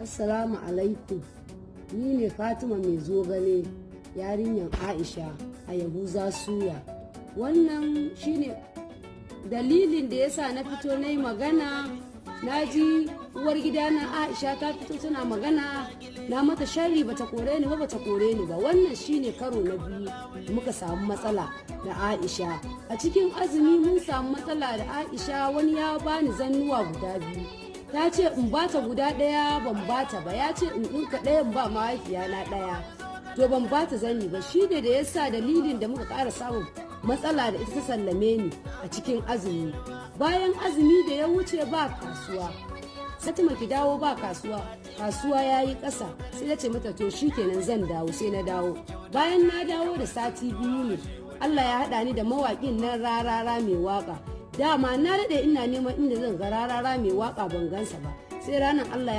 Assalamu alaikum. Ni ne Fatima mai zogale, yarinyar Aisha a Yahuza Suya. Wannan shine dalilin da yasa na fito na yi magana. Na ji uwar gidana Aisha ta fito tana magana na mata sharri, bata kore ni ba, bata kore ni ba. Wannan shine karo na biyu muka samu matsala da Aisha. A cikin azumi mun samu matsala da Aisha. Wani ya bani zannuwa guda biyu, ta ce in bata guda ɗaya, ban bata ba. Ya ce in ɗinka ɗayan ba mahaifiyana ɗaya, to ban bata zani ba. Shi ne da yasa dalilin da muka ƙara samun matsala da ita, ta sallame ni a cikin azumi. Bayan azumi da ya wuce, ba kasuwa. "Fatima, ki dawo, ba kasuwa, kasuwa ya yi ƙasa." Sai na ce mata, "To shikenan, zan dawo." Sai na dawo. Bayan na dawo da sati 2 ne Allah ya haɗa ni da mawaƙin nan Rarara mai waƙa. Dama na daɗe ina neman inda zan ga Rarara mai waƙa, ban gansa ba, sai ranar Allah ya